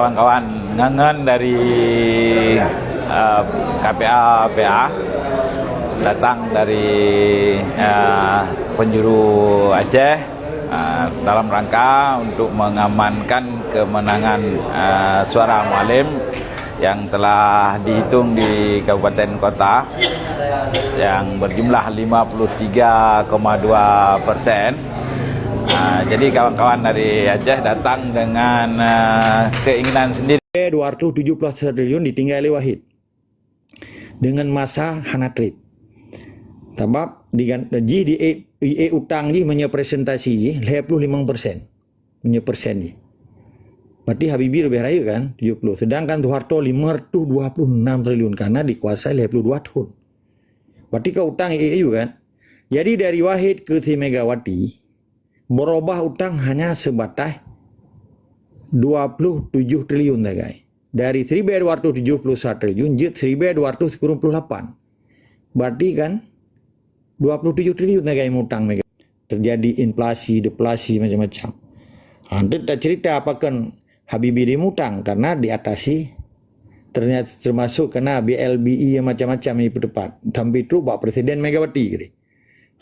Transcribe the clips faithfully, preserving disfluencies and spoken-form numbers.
Kawan-kawan ngon dari, eh, K P A P A datang dari, eh, penjuru Aceh, eh, dalam rangka untuk mengamankan kemenangan, eh, suara Mualem yang telah dihitung di kabupaten kota yang berjumlah lima puluh tiga koma dua persen. Ah, jadi kawan-kawan dari Aceh datang dengan, ah, keinginan sendiri. Dua ratus tujuh puluh satu triliun ditinggai lé Wahid. Dengan masa hana treb. Sabab digan-, jih di, eh, eh, utang jih meunyoe presentasi jih lhèe ploh limong persen. Meunyoe persen jih. Berarti Habibie leubeh rayeuk kan, tujoh ploh. Sedangkan Soeharto lima ratus dua puluh enam triliun karena dikuasai lhèe ploh dua thon. Berarti ka utang eh, eh, kan. Jadi dari Wahid ke si Megawati, berubah utang hanya sebatas dua puluh tujuh triliun sagai. Dari seribu dua ratus tujuh puluh satu triliun, jeuet seribu dua ratus kurang puluh lapan. Berarti kan, dua puluh tujuh triliun sagai mutang Mega. Terjadi inflasi, deflasi, macam-macam. Ha, tu tak cerita apa kan Habibie dimutang karena diatasi ternyata termasuk kena B L B E yang macam-macam ini tepat. Sampai tu bak Presiden Megawati kali.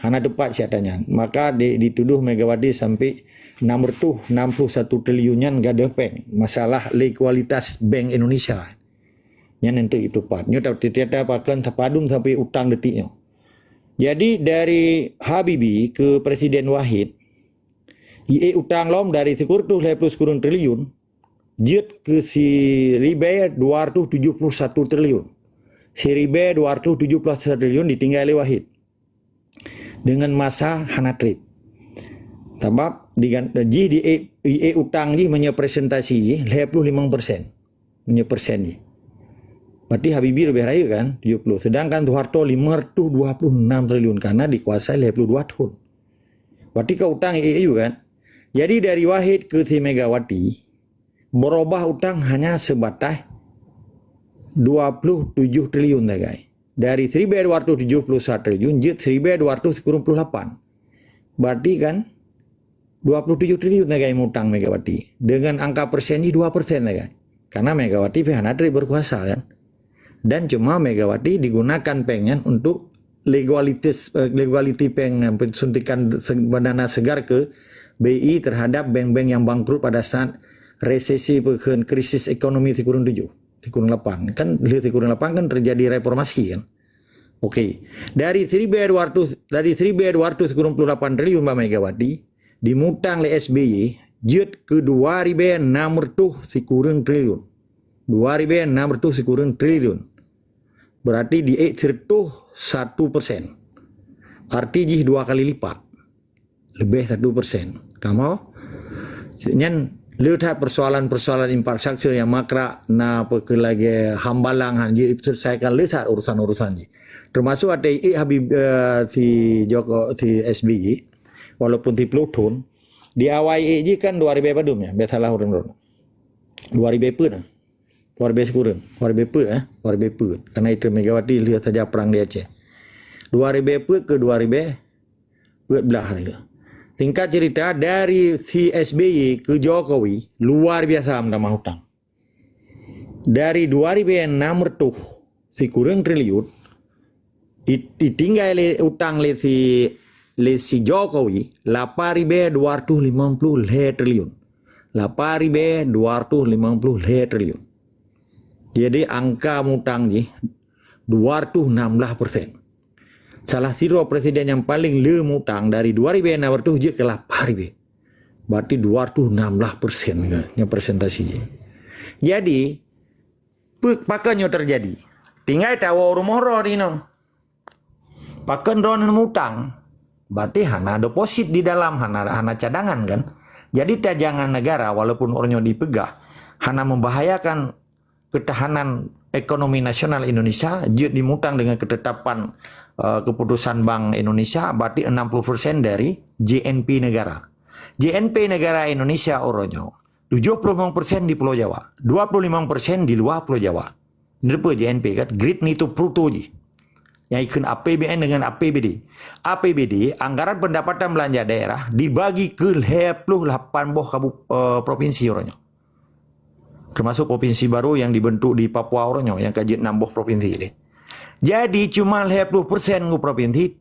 Hana tepat siat tanyan. Maka di, dituduh Megawati sampai enam ratus enam puluh satu triliun nyan gadoh péng. Masalah likualitas Bank Indonesia. Nyan untuk itu pat. Nyoe tak ternyata akan tapadum sampai utang detik nyoe. Jadi dari Habibie ke Presiden Wahid, ie utang lom dari sikureueng lhèe ploh sikureueng triliun, jeuet ke siribèe dua ratus tujuh puluh satu triliun. Siribèe dua ratus tujuh puluh satu triliun ditinggai lé Wahid. Dengan masa hana treb. Sabab digan-, jih di, eh, eh, utang jih meunyoe presentasi jih lhèe ploh limong persen. Meunyoe persen jih. Berarti Habibie leubeh rayeuk kan, tujoh ploh. Sedangkan Soeharto lima ratus dua puluh enam triliun karena dikuasai lhèe ploh dua thon. Berarti ka utang eh, eh, kan. Jadi dari Wahid ke si Megawati, berubah utang hanya sebatas dua puluh tujuh triliun sagai. Dari seribu dua ratus tujuh puluh satu triliun, jeuet seribu dua ratus kurang puluh lapan. Berarti kan, dua puluh tujuh triliun sagai mutang Megawati. Dengan angka persen jih dua persen sagai. Karena Megawati pih hana treb berkuasa kan. Dan cuma Megawati digunakan péng nyan untuk legalitas, eh, legality péng, eh, suntikan se-, dana segar ke B I terhadap bank-bank yang bangkrut pada saat resesi peukheun krisis ekonomi sikureueng tujoh, sikureueng lapan. Kan lheueh sikureueng lapan kan terjadi reformasi kan. Okey. Dari seribu dua ratus, dari seribu dua ratus sikureueng puluh lapan triliun bak Megawati, dimutang lé S B Y, jeuet ke dua ribèe enam ratus sikureueng triliun. Dua ribèe enam ratus sikureueng triliun. Berarti di seratus satu persen. Arti jih dua kali lipat. Lebih satu persen. Kamoe? Nyan le that persoalan-persoalan infrastruktur nyang makrak na peue keu lagèe hambalang han jeuet diselesaikan le that urusan-urusan jih. Termasuk até ié Habib, eh, si Joko, si S B Y, walaupun siploh thon, di awai ié jih kan dua ribèe padum nyan, biasalah ureueng-ureueng. Dua ribèe peuet nah. Dua ribèe sikureueng. Dua ribèe peuet, eh. Dua ribèe peuet. Karena itu Megawati lheueh saja perang di Aceh. Dua ribèe peuet ke dua ribèe peuet blah saja. Singkat cerita, dari si S B Y ke Jokowi, luar biasa meutamah utang. Dari dua ribèe enam ratus sikureueng triliun, i-, itinggai lé utang lé si, lé si Jokowi, lapan ribèe dua ratus limong puluh lhèe triliun. Lapan ribèe dua ratus limong puluh lhèe triliun. Jadi, angka mutang jih dua ratus enam belas persen. Salah sidroe presiden nyang paleng le mutang dari dua ribèe enam ratus jeuet keu lapan ribèe. Berarti dua ratus enam belas persen ke nyang presentasi jih. Jadi, pe-, pakon nyoe terjadi? Tinggai tawoe rumoh droe inoe. Pakon droeneuh mutang? Berarti hana deposit di dalam, hana, hana cadangan kan? Jadi cadangan negara walaupun uroe nyoe dipeugah hana membahayakan ketahanan ekonomi nasional Indonesia, jeuet dimutang dengan ketetapan, eh, keputusan Bank Indonesia, berarti enam puluh persen dari J N P negara. J N P negara Indonesia uroe nyoe, tujuh puluh lima persen di Pulau Jawa, dua puluh lima persen di luar Pulau Jawa. Nyoe peue J N P kan? Great Nito Bruto jih. Nyang ikheun A P B N dengan A P B D. A P B D, anggaran pendapatan belanja daerah, dibagi keu lhèe ploh lapan boh kabu-, eh, provinsi uroe nyoe. Termasuk provinsi baru yang dibentuk di Papua uroe nyoe, yang ka jeuet nam boh provinsi deh. Jadi, cuma lhèe ploh persen ngon provinsi,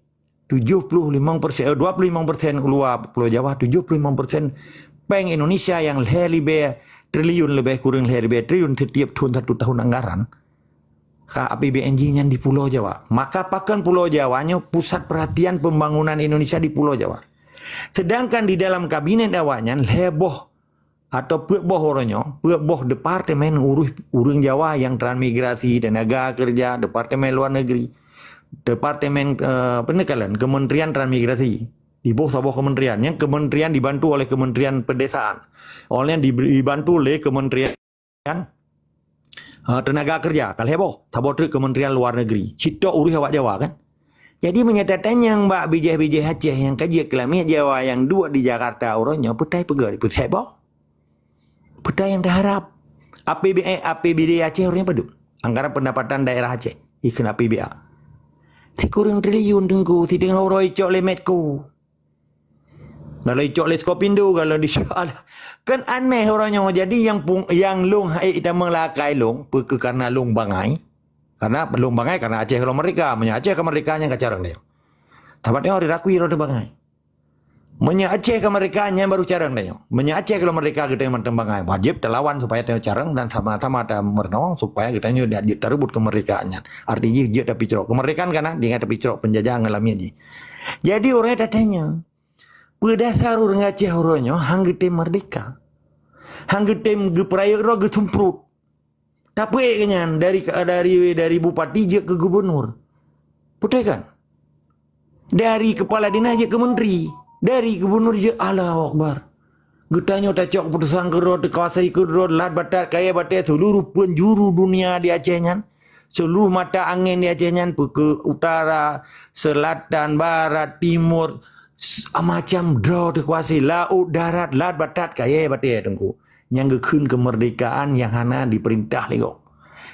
tujoh ploh limong persen, eh, dua puluh limong persen u luwa Pulo Jawa, tujoh puluh limong persen péng Indonesia nyang lhèe ribèe triliun, lebih kurang lhèe ribèe triliun setiap tahun, satu tahun anggaran, ka A P B N jih nyan di Pulo Jawa. Maka pakon Pulo Jawa nyoe pusat perhatian pembangunan Indonesia di Pulo Jawa. Sedangkan di dalam kabinet awaknyan lhèe boh atau peuet boh uroe nyoe, peuet boh departemen urus ureueng Jawa nyang transmigrasi, tenaga kerja, departemen luar negeri, departemen, eh, apa ni kalian, kementerian transmigrasi. Di boh saboh kementerian, nyang kementerian dibantu oleh Kementerian Pedesaan. Oleh di-, dibantu oleh Kementerian, eh, Tenaga Kerja, ka lhèe boh, saboh treuk Kementerian Luar Negeri. Sitok urus awak Jawa kan. Jadi meunyoe tatanyong bak bijéh-bijéh Aceh nyang ka jeuet keu lamiet Jawa nyang duek di Jakarta uroe nyoe, peutai peugah, peutai boh. Peutai nyang taharap. A P B, eh, A P B D Aceh uroe nyoe padum? Anggaran pendapatan daerah Aceh, ikheun A P B A. Sikureueng triliun Teungku, siteungoh uroe icok lé Medco. Kalau icok lé Skopindo, kalau di kan aneh uroe nyoe. Jadi nyang pung-, nyang lôn hai tamong lakai lôn, peue keu karena lôn bangai. Karena lôn bangai karena Aceh kalau merdeka, meunyoe Aceh ka merdeka nyan ka carông lé. Sabat nyoe dirakui lôn bangai. Meunyoe Aceh ka merdeka, nyan baru carông tanyoe. Meunyoe Aceh ka lheueh merdeka, geutanyoe mantong bangai. Wajéb talawan supaya tanyoe carông dan sama-sama tameurunoe supaya geutanyoe jeuet tareubot keumerdekaan nyan. Arti jih jeuet tapicrok. Keumerdekaan ka na, tinggai tapicrok peunjajah ngon lamiet jih. Jadi, ureueng tatanyong, peue dasar ureueng Aceh uroe nyoe han geutem merdeka? Han geutem geupeurayeuk droe, geusumprot. Tapeuék keu nyan dari, dari, dari bupati jeuet keu gubunur. Beutôi kan? Dari kepala dinas jeuet keu menteri. Dari gubunur jeuet, Allahu Akbar. Geutanyoe tacok keuputusan keudroe, teukuasai keudroe, lat batat, kayèe batèe, seuluruh penjuru dunia di Aceh nyan. Seuluruh mata angén di Aceh nyan, peue keu utara, selatan, barat, timur, s-, macam droe teukuasai, laôt, darat, lat batat, kayèe batèe, Teungku. Nyang geukheun keumerdekaan nyang hana dipeurintah lé gob.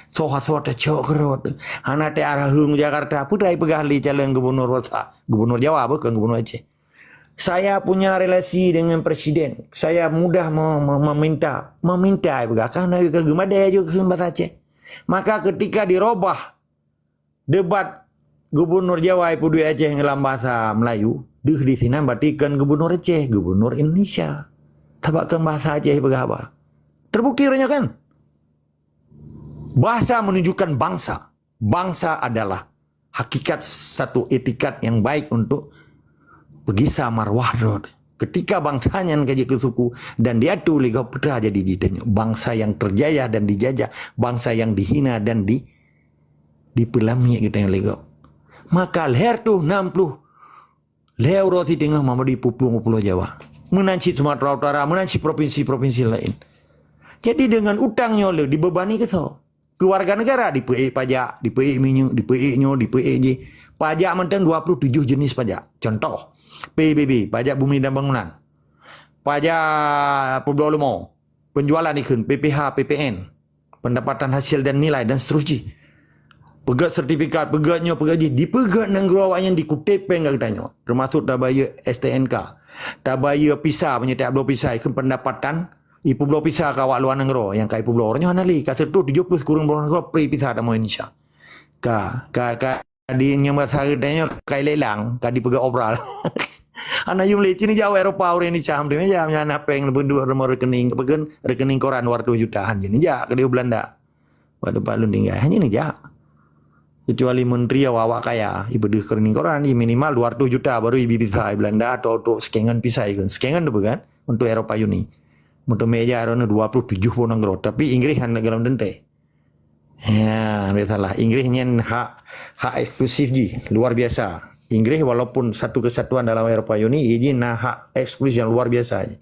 Soe-soe tacok keudroe, hana teuarah heueng Jakarta, peue teupeugah lé calon gubunur Jawa, gubunur Jawa bukon gubunur Aceh. Saya punya relasi dengan presiden, saya mudah me-, me-, meminta, meminta peugah, kan geumadai aju keu bahasa Aceh. Maka ketika dirobah debat gubunur Jawa ipeuduek Aceh ngon lam bahasa Melayu, deuh di sinan berarti kon gubunur Aceh, gubunur Indonesia. Sabab kon bahasa Aceh peugah haba. Terbukti uroe nyoe kan? Bahasa menunjukkan bangsa. Bangsa adalah hakikat satu etikat yang baik untuk peugisa marwah droe. Ketika bangsa nyan ka jeuet keu suku dan diatu lé gob, peue teuma jadi di tanyoe. Bangsa yang terjajah dan dijajah, bangsa yang dihina dan di, dipeulamiet geutanyoe lé gob. Maka lhèe reutôh nam ploh lhèe uroe siteungoh Muhammad dipuplueng u Pulo Jawa. Meunan cit Sumatera Utara, meunan cit provinsi-provinsi laén. Jadi dengan utang nyoe le dibebani keu soe? Keu warga negara dipeuék pajak, dipeuék minyeuk, dipeuék nyoe, dipeuék jih. Pajak mantong dua puluh tujoh jeunèh pajak. Contoh, P B B, pajak bumi dan bangunan. Pajak peubloe leumô, penjualan ikheun, P P H, P P N, pendapatan hasil dan nilai dan seterusnya. Peugèt sertifikat, peugèt nyoe, peugèt jih, dipeugèt nanggroe awaknyan dikutép péng geutanyoe. Termasuk tabayeue S T N K, tabayeue visa, meunyoe tabloe visa, ikheun pendapatan ipeubloe visa keu awak luwa nanggroe nyang ka ipeubloe. Uroe nyoe hana lé, ka sireutoh tujoh ploh sikureueng boh nanggroe pri visa tamong Indonesia. Ka, ka, ka di nyang bahasa geutanyoe ka ilelang, ka dipeugah obral. Hana yum lé, cit neujak u Eropa ureueng Indonesia, hana péng leubeh duek rumoh rekening, apa kheun, rekening koran dua ratus juta, hana neujak keudéh u Belanda. Bak teumpat lôn tinggai, hana neujak. Kecuali menteri awak-awak kaya, ipeudeuh rekening koran, i minimal dua ratus juta baru ibi visa i Belanda atau untuk skengen visa ikheun. Skengen tu kan, untuk Eropa Uni. Untuk meja rono dua puluh tujoh boh nanggroe, tapi Inggris hana golom teuntèe. Ya, biasalah. Inggris nyan hak, hak eksklusif jih, luar biasa. Inggris walaupun satu kesatuan dalam Eropa Uni, ia jih na hak eksklusif yang luar biasa jih.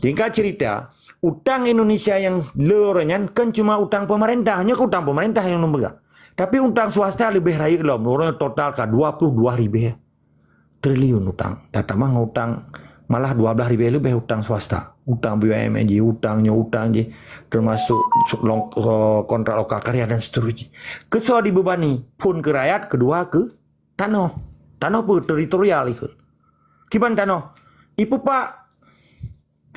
Singkat cerita, utang Indonesia yang le uroe nyan kan cuma utang pemerintah, nyoe kan utang pemerintah nyang lôn peugah. Tapi utang swasta leubeh rayeuk lom, uroe nyoe total ka dua puluh dua ribèe triliun utang. Tatamah ngon utang, malah dua belas ribèe leubeh utang swasta. Utang B U M N jih, utang nyoe, utang jih, termasuk long-, eh, kontrak loka karya dan seterusnya. Keu soe dibebani? Phon keu rakyat, keudua keu tanoh. Tanoh peue? Teritorial ikheun. Kiban tanoh? Ipeupak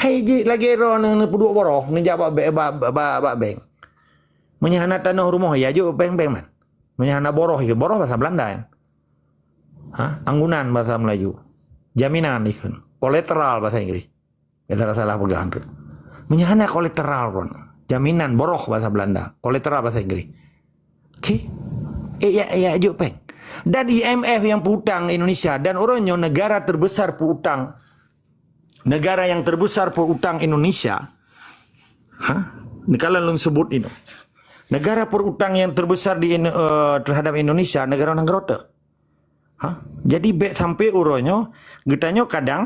Hai jih lagèe droeneuh neupeuduek boroh, neujak bak, bak, bak, bak, bak bank. Meunyoe hana tanoh rumoh, ya jok bank-bank man. Meunyoe hana boroh, ya boroh bahasa Belanda kan. Ha? Anggunan bahasa Melayu. Jaminan ikheun. Kolateral bahasa Inggris. Ya salah-salah peugah tu. Meunyoe hana kolateral pun. Jaminan boroh bahasa Belanda. Kolateral bahasa Inggris. Okey. Eh, ya, ya, jok bank. Dan I M F yang piutang Indonesia dan uroe nyoe negara terbesar piutang, negara yang terbesar piutang Indonesia, ha? Ni kalau lôn sebut ini. Negara piutang yang terbesar di Indo- eh, terhadap Indonesia, negara nanggroe teuh. Ha? Jadi bèk sampai uroe nyoe, geutanyoe kadang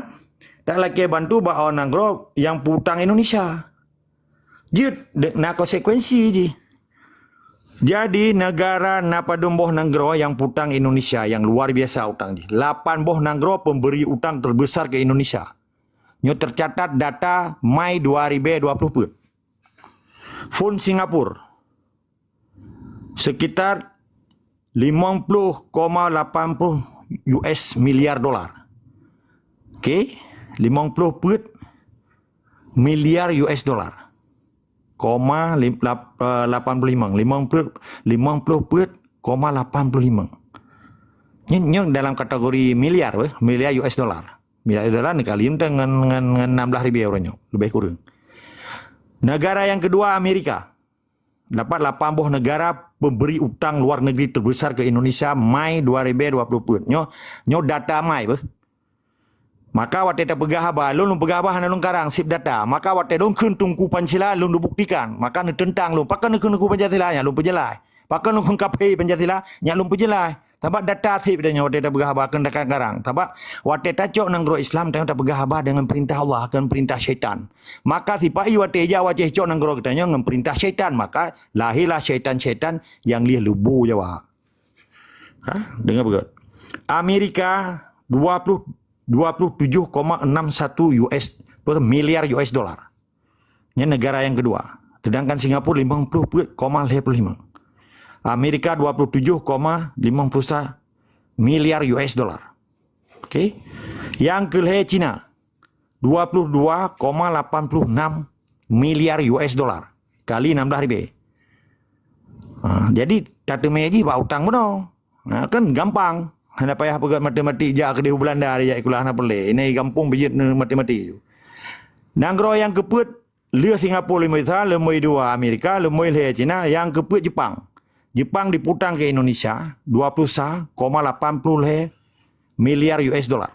tak lakèe bantu bak awak nanggroe yang piutang Indonesia. Jeuet de- na konsekuensi jih. Jadi negara na padum boh nanggroe yang piutang Indonesia yang luar biasa utang jih. Lapan boh nanggroe pemberi utang terbesar ke Indonesia. Nyoe tercatat data Mai dua ribu dua puluh peuet. Phôn Singapura sekitar limong puluh koma lapan puluh U S miliar dolar. Okey, limong puluh peuet miliar U S dolar. Koma lim- lap- eh, lapan puluh lima. Limong puluh, limong puluh peuet koma lapan puluh lima. Nyoe, nyoe dalam kategori miliar weh, miliar U S dolar. Miliar U S dolar dikali ngon, ngon, ngon enam belas ribu euro nyoe, lebih kurang. Negara yang kedua Amerika. Dapat lapan boh negara pemberi utang luar negeri terbesar ke Indonesia Mai dua ribu dua puluh peuet. Nyoe, nyoe data Mai beh. Maka watèe tapeugah haba, lôn, lôn peugah haba hana lôn karang, sip data. Maka watèe lôn kheun Teungku Pancasila, lôn buktikan. Maka neuteuntang lôn, pakon neukheun Teungku Pancasila, nyak lôn peujeulaih. Pakon lôn kheun kafé Pancasila, nyak lôn peujeulaih. Sabab data sip tanyoe watèe tapeugah haba kheun data karang. Sabab watèe tacok nanggroe Islam, tanyoe tapeugah haba deungon peurintah Allah, kheun peurintah syaitan. Maka sipa-i watèe jak u Aceh cok nanggroe geutanyoe ngon peurintah syaitan, maka lahirlah syaitan-syaitan nyang lheueh leubo Jawa. Ha? Deungö beugöt. Amerika dua puluh, dua puluh tujuh koma enam satu U S per miliar U S dolar. Nyan negara yang kedua. Sedangkan Singapura limong puluh koma lhèe puluh lima. Amerika dua puluh tujuh koma limong puluh satu miliar U S dolar. Okey. Yang keulhèe Cina dua puluh dua koma lapan puluh enam miliar U S dolar kali enam belas ribu. Ha, jadi tateumé jih bak utang bunoe. Ha, kan gampang. Hana payah peugöt matematik jak keudéh u Belanda, jak sikula hana peureulèe. Ini gampông bijéh matematik tu. Nanggroe nyang keupeuet lheueh Singapura limong juta, limong dua Amerika, limong lhèe Cina, nyang keupeuet Jepang. Jepang dipiutang ke Indonesia dua puluh sa koma lapan puluh lhèe miliar U S dolar.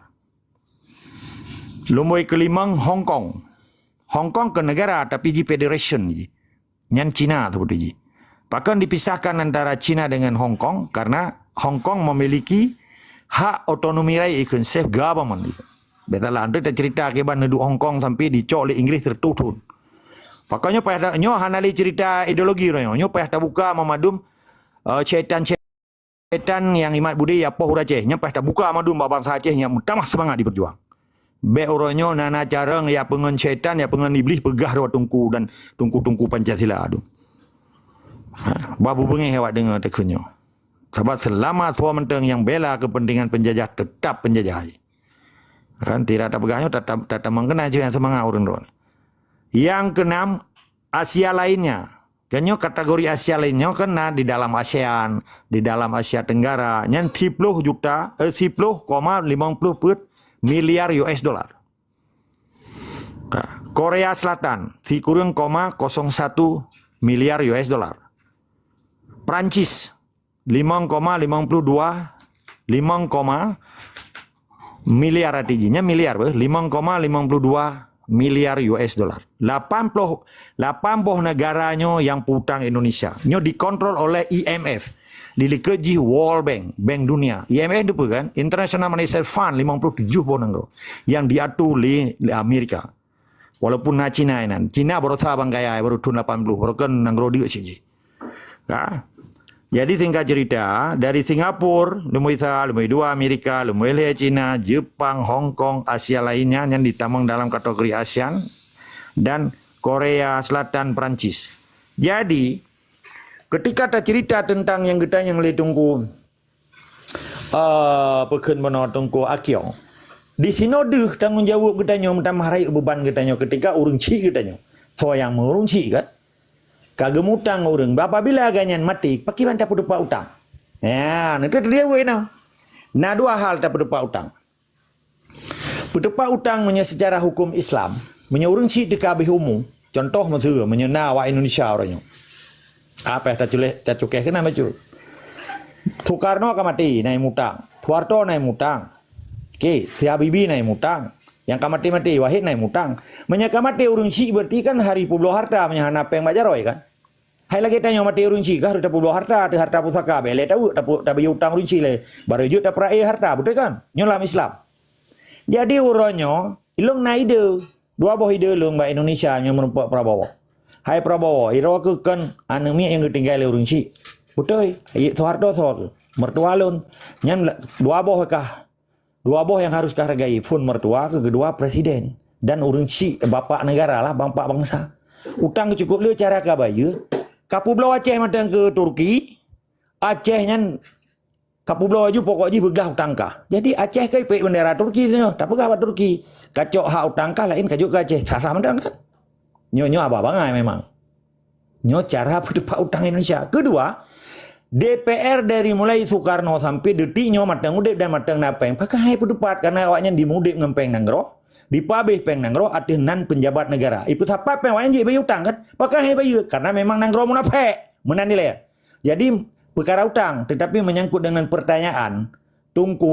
Lumboi keulimong Hong Kong. Hong Kong ke negara tapi ji federation ji. Nyan Cina seperti ji. Pakon dipisahkan antara Cina dengan Hong Kong? Karena Hong Kong memiliki hak otonomi rakyat ikon self government. Betalah antu cerita akibat neuduk Hong Kong sampai dicok oleh Inggris seratus tahun. Pakon nyoe payah nyoe hana lé cerita ideologi nyoe. Nyoe payah tabuka memadum uh, syaitan Syaitan nyang imat budi ya poh ureueng Aceh, nyan payah tabuka mandum bak bansa Aceh nyang meutamah seumangat jipeurjuang. Bèk uroe nyoe na-na carông ya peungon syaitan, ya peungon iblih peugah droe teungku dan teungku-teungku Pancasila tu. Ha, bah bubeungéh awak deungö takheun nyoe. Sabab seulama soe mantong nyang bela kepentingan penjajah tetap penjajah. Kan tidak tapeugah nyoe tatam-, tatamong keunan jih nyang seumangat ureueng droe. Yang keenam, Asia lainnya. Nyoe kategori Asia lain nyoe kan na di dalam ASEAN, di dalam Asia Tenggara. Nyan siploh juta, eh, siploh koma limong ploh peuet miliar U S dolar. Ka. Korea Selatan, sikureueng koma kosong satu miliar U S dolar. Prancis, limong koma limong puluh dua, limong koma miliar arti jih, nyan miliar beuh, limong koma limong puluh dua miliar U S dolar. Lapan ploh, lapan boh negara nyoe nyang piutang Indonesia. Nyoe dikontrol oleh I M F. Dilikot jih World Bank, Bank Dunia. I M F tu apa kan? International Monetary Fund, limong puluh tujuh boh nanggroe. Yang diatur lé, lé Amerika. Walaupun na Cina inan. Cina barosa bangkaya baru thon lapan ploh, baru kan nanggroe deuk cit jih. Ka. Jadi singkat cerita, dari Singapura, lumboi sa, lumboi dua Amerika, lumboi lhèe Cina, Jepang, Hong Kong, Asia lainnya yang ditamong dalam kategori ASEAN, dan Korea Selatan, Perancis. Jadi, ketika tacerita tentang nyang geutanyong lé Teungku, ah, peukheun bunoe Teungku Akyong. Di sinoe deuh tanggong jaweueb geutanyoe meutamah rayeuk beuban geutanyoe keutika ureuëng chik geutanyoe. Soe nyang meu ureuëng chik kan? Ka geumutang ureuëng, apabila gobnyan maté, pakriban tapeuteupat utang? Ya, neuteuk teudiaweueb inoe. Na dua hal tapeuteupat utang. Peuteupat utang meunyoe seucara huköm Islam, meunyoe ureuëng chik teuka habéh umu, contoh miseue, meunyoe na awak Indonesia uroe nyoe. Apa tatuléh, tatukéh keunan bacut. Soekarno ka maté, na imutang. Soeharto na imutang. Oke, si Habibie na imutang. Nyang ka maté-maté, Wahid na imutang. Meunyoe ka maté ureuëng chik, berarti kan harôh peubloe harta meunyoe hana péng bak jaroe kan? Hai lagée tanyoe maté ureuëng chik ka harôh tapeubloe harta, ateueh harta pusaka, bék lé taweuek tapu-, tabayeue utang ureuëng chik lé. Barô jeuet tapeurayeuk harta, beutôi kan? Nyoe lam Islam. Jadi uroe nyoe, ilong na ide. Dua boh ide lôn bak Indonesia nyang meurumpok Prabowo. Hai Prabowo, iroe keuh kon aneuëk miet nyang geutinggai lé ureuëng chik. Beutôi, Soeharto soe keuh? Mertua lôn. Nyan la-, dua boh kah. Dua boh nyang harôh kahargai, phon mertua keuh, keudua presiden. Dan ureuëng chik bapak negara lah, bapak bangsa. Utang cukup le cara kabayeue. Kapeubloe Aceh mantong keu Turki. Aceh nyan kapeubloe laju pokok jih beuglah utang kah. Jadi Aceh ka ipeuék bendera Turki nyoe, tapeugah bak Turki. Kacok hak utang kah laén kajok keu Aceh. Sah-sah mantong kan? Nyoe, nyoe haba bangai memang. Nyoe cara peuteupat utang Indonesia. Keudua, D P R dari mulai Soekarno sampai detik nyoe mantong udeb dan mantong na péng. Pakon hai peuteupat, karena awaknyan dimeudeb ngon péng nanggroe, dipeuhabéh péng nanggroe ateueh nan peunjabat negara. Ipeusapat péng awaknyan jeuet bayeue utang kan? Pakon hai bayeue, karena memang nanggroe munafék. Meunan ilée. Jadi, peukara utang, tetapi menyangkut dengan pertanyaan Teungku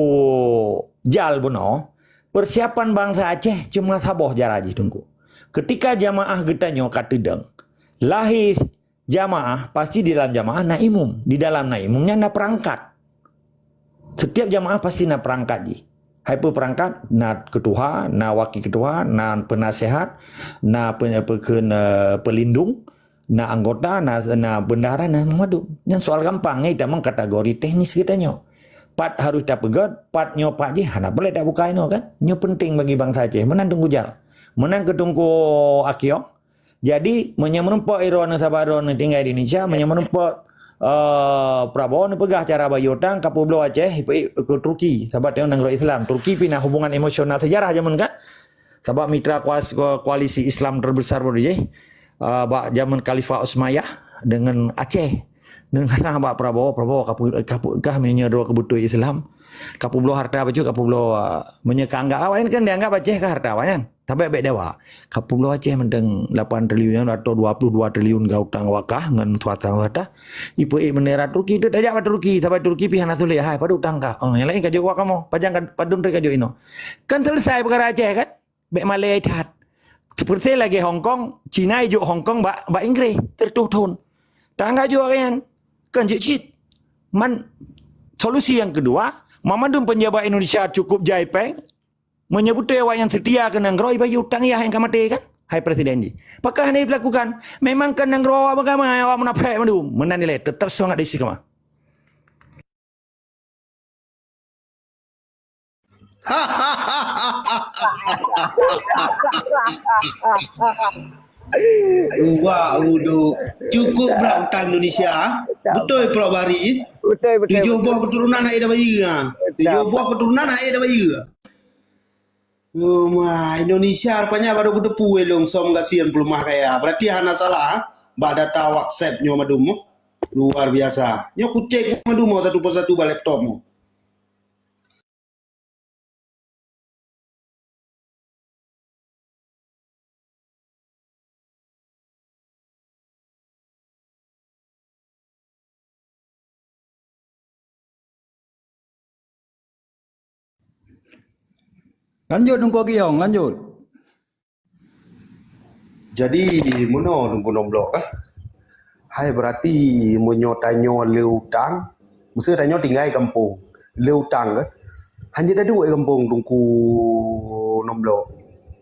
Jal bunoe, persiapan bansa Aceh cuma saboh cara jih, Teungku. Ketika jamaah geutanyoe ka teudong, lahé jamaah, pasti di dalam jamaah na imum. Di dalam na imum nyan na perangkat. Setiap jamaah pasti na perangkat jih. Hai peue perangkat? Na ketuha, na wakil ketuha, na peunasihat, na pe-, pe-, kheun, eh, pelindung, na anggota, na, na bendahara, na madum. Nyan soal gampang, ngai tamong kategori teknis geutanyoe. Pat harôh tapeugét, pat nyoe pat jih, hana boleh tabuka inoe kan? Nyoe penting bagi bansa Aceh. Meunan Teungku Jal. Meunan keu Teungku Akyong. Jadi, meunyoe meurumpok droeneuh saban droeneuh tinggai di Indonesia, meunyoe meurumpok, eh, Prabowo neupeugah cara bayeue utang, kapeubloe Aceh, ipeuék keu Turki. Sabab tanyoe nanggroe Islam. Turki pih na hubungan emosional sejarah jameun kan? Sabab mitra kuas-, ko-, koalisi Islam terbesar baroe jih, eh, bak jameun Khalifah Utsmayyah dengan Aceh. Deungon bak Prabowo, Prabowo kapu-, kapu-, kah meunyoe droe keubeutôi Islam. Kapeubloe harta bacut, kapeubloe, eh, meunyoe ka anggap awaknyan kan dianggap Aceh ka harta awaknyan. Tapi bék dewa. Kapeubloe Aceh mantong lapan triliun atau dua puluh dua triliun ka utang awak kah ngon swasta-swasta. Ipeuék bendera Turki, tu tajak bak Turki, sabab Turki pih hana sulet, hai, padub utang kah? Oh, nyang laén kajok awak kamoe, pajan ka, padub trép kajok inoe. Kan selesai peukara Aceh kan? Bék malée that. Seperti lagée Hong Kong, Cina ijok Hong Kong bak, bak Inggréh, seratus thon. Tangga jok nyan, kan jeuet cit. Man, solusi nyang keudua, mamandum peunjabat Indonesia cukup jai péng, meunyoe beutôi awaknyan seutia keu nanggroe, ibayeue utang yah nyang ka maté kan? Hai Presiden jih. Pakon hana dilakukan? Memang kan nanggroe awak beugama, awak munafék mandum. Meunan ilée, tetap seumangat di istiqamah. Wah, udah cukup berat utang Indonesia. Betul, Prof Bari? Betul, betul, tujuh betul. Boh keturunan hai dah bayi, ha. Betul. Tujuh boh keturunan hai dah bayi. Rumah Indonesia rupanya baru kuteupue lôn som gasien peuleumah kaya. Berarti hana salah, ha? Bak data WhatsApp nyoe madum. Luar biasa. Nyoe kucek madum satu persatu bak laptop mu. Lanjut, Teungku Agiyong, lanjut. Jadi, meunoe Teungku Nomblok, eh? Hai, berarti meunyoe tanyoe le utang, meuseu tanyoe tinggai gampông, le utang, kan? Hanjeuet taduek gampông Teungku Nomblok.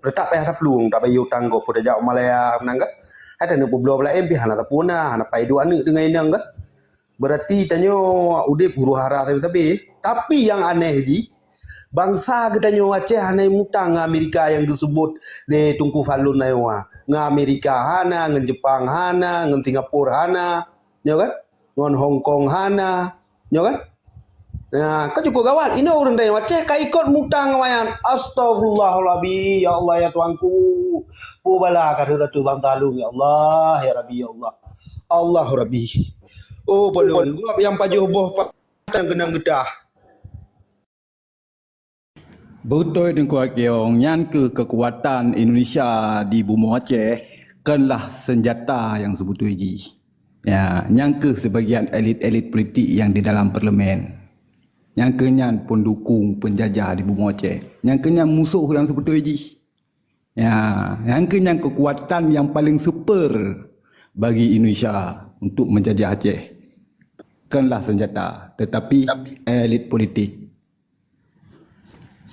Teutab payah taplueng, tabayeue utang gob, peue tajak u Malaya meunan, kan? Hai tanyoe peubloe bak laén pih hana tapuna, hana pai duek aneuk deungon inong, kan? Berarti tanyoe udeb huru-hara sabe-sabe. Tapi nyang aneh jih, bansa geutanyoe Aceh hana mutang ngon Amerika nyang geuseubut lé Teungku Falun Naiwa. Ngon Amerika hana, ngon Jepang hana, ngon Singapura hana, nyo kan? Ngon Hong Kong hana, nyo kan? Ya, ka cukup gawat. Inoe ureuëng tanyoe Aceh ka ikot mutang ngon awaknyan. Astagfirullahalazim. Ya Allah, ya Tuhanku. Peue bala ka rhot ateueh bansa lôn, ya Allah, ya Rabbi, ya Allah. Allah Rabbi. Oh, balon. Gob nyang pajoh boh pa-, nyang keunong geutah. Beutôi Teungku Akyong, nyan keuh keukuatan Indonesia di bumoe Aceh, kon lah seunjata nyang seubeutôi jih. Ya, nyan keuh sibagian elit-elit politik nyang di dalam parlemen. Nyan keuh nyan peundukung peunjajah di bumoe Aceh. Nyan keuh nyan musoh nyang seubeutôi jih. Ya, nyan keuh nyan keukuatan nyang paleng super bagi Indonesia untuk menjajah Aceh. Kon lah seunjata, tetapi elit politik.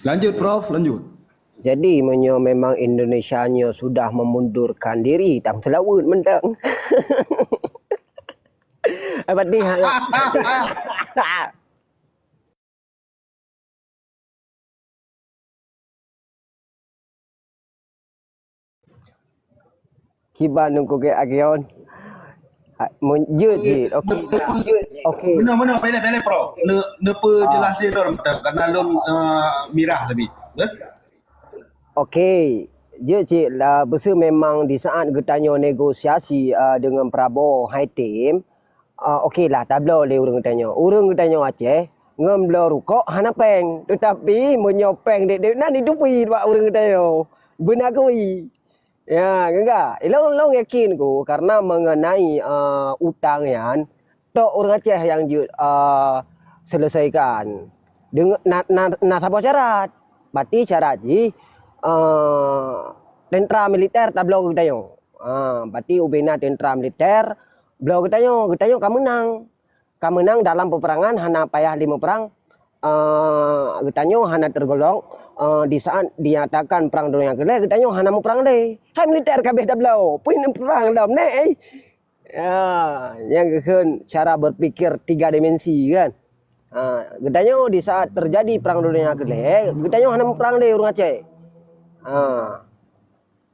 Lanjut, Prof, lanjut. Jadi, meunyoe memang Indonesia nyoe sudah memundurkan diri, tang seulaweuet mantong. Eh, berarti, ha, Kiban nungku ke agion. Ha, mun-, jeuet cit. Okey. Okey. Beuna, beuna, beleh, beleh, Prof. Ne, neupeujelaih sidroe mantong, karena lôn, eh, mirah tapi. Eh? Okey. Jeuet cit lah, beuseu memang di saat geutanyoe negosiasi, eh, dengan Prabowo hai tim, Ah, okey lah, tabloe lé ureuëng geutanyoe. Ureuëng geutanyoe Aceh ngon bloe rukok hana péng. Teutapi meunyoe péng dek-dek nan, jitupi bak ureuëng geutanyoe. Beuna kui. Ya, ngieng ka? Ilôn, lôn yakin ku, karena mengenai, ah, utang nyan, tok ureuëng Aceh nyang jeuet, ah, selesaikan. Deungon na, na, na saboh syarat. Berarti syarat jih, ah, tentara militer tabloe geutanyoe. Ah, berarti ubena tentara militer, bloe geutanyoe, geutanyoe ka meunang. Ka meunang dalam peperangan, hana payah lé meuprang. Eh, geutanyoe hana teugolong, eh, di saat dinyatakan Perang Dunia Keulhèe, geutanyoe hana meuprang lé. Hai militer ka abéh tabloe, peue neuprang lom neh, eh. Ya, nyang geukheun cara berpikir tiga dimensi kan. Ha, geutanyoe di saat terjadi Perang Dunia Keulhèe, geutanyoe hana meuprang lé ureuëng Aceh. Ha.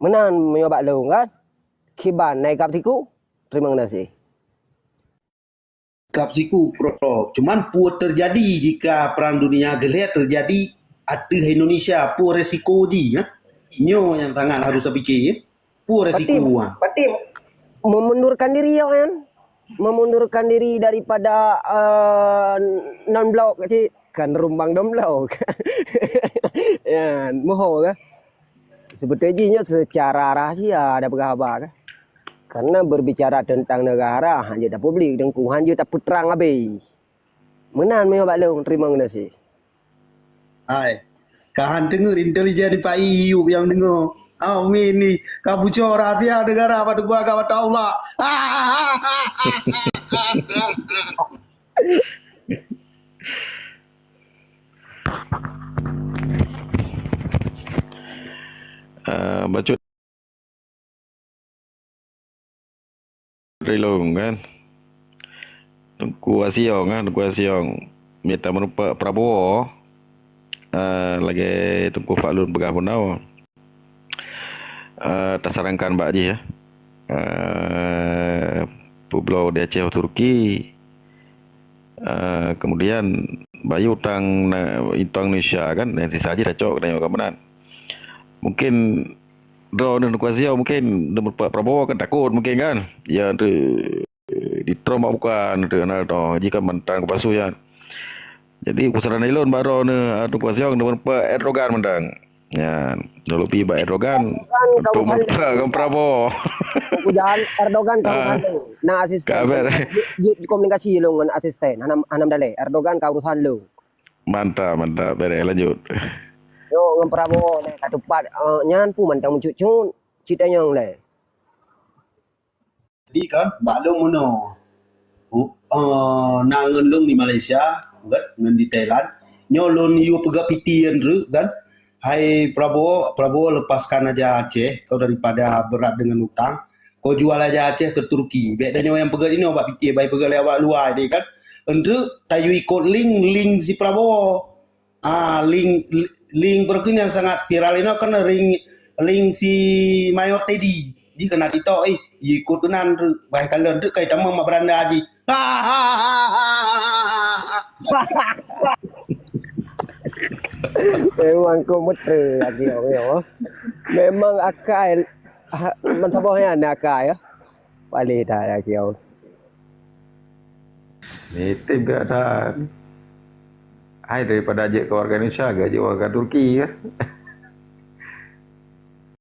Meunan meunyoe bak lôn kan. Kiban na ikab siku. Terima kasih. Kab siku, Prof. Cuman peue teujadi jika Perang Dunia Keulhèe teujadi ateueh Indonesia? Peue resiko jih, ya? Nyoe nyang sangat harus tapike, ya. Peue resiko, berarti, ah? Berarti memundurkan diri, ya, kan? Memundurkan diri daripada, eh, non blok cit. Kan rumbang non blok. Ya, moho kah? Sebetulnya jih nyoe secara rahsia ada peugah haba kah? Karena berbicara tentang negara, hana jeuet tapublik, Teungku, hana jeuet tapeutrang abéh. Meunan meunyoe bak lôn, terima kasih. Hai, ka han teungeut intelijen di pai yub nyang deungoe. Amin ni, ka bucok rahsia negara bak tubuh agama Allah. Ah, bacut. Rilong kan. Teungku Asiong kan, Teungku Asiong. Mita meureumpok Prabowo, eh, lagèe Teungku Faklun peugah bunoe. Eh, tasarangkan bak jih, ya. Eh, peubloe di Aceh Turki. Eh, kemudian bayeue utang na-, utang Indonesia kan, nyang sisa jih tacok keunan nyoe ka meunan. Mungkin droeneuh Teungku Asiong mungkin, Teungku Prabowo kan takot mungkin kan. Ya, tu, di Trump bukan, tu, nah, tu, jih kan mantan keupasu nyan. Jadi, pesaran ilôn bak droeneuh, ah, Teungku Asiong, Teungku Erdogan mantong. Nyan, lôn pi bak Erdogan, Erdogan untuk kawasan meuprang ngon Prabowo. Erdogan, Erdogan kawasan lôn. Na asisten. Jeuet, jeuet komunikasi lôn ngon asisten. Hana, hana meudaléh. Erdogan ka urusan lôn. Mantap, mantap. Beres, lanjut. Yo, ngon Prabowo lé ka tupat, eh, nyan pun mantong meucut-cut. Cit tanyong lé. Jadi kan, bak lôn meunoe. Uh, eh, na ngon lôn di Malaysia, kan, ngon di Thailand. Nyoe lôn yue peugah piti nyan treuk, kan. Hai Prabowo, Prabowo, lepaskan aja Aceh kau daripada berat dengan utang. Kau jual aja Aceh ke Turki. Bèk tanyoe nyang peugah inoe bak piti, bai peugah lé awak luwa deh, kan. Enteuk tayue ikot link, link si Prabowo. Ah, link, link berikutnya sangat viral inoe kan link, link si Mayor Teddy. Jih keunan TikTok, eh, ikot keunan tu, bah kalon tu kai tamong mak beranda jih. Memang kok beutôi lagèe nyoe. Memang akai, ha, meusaboh nyan akai, ya. Paléh that lagèe nyoe. Mitem geuh that. Hai, daripada jeuet keu warga Indonesia, geuh jeuet warga Turki, ya.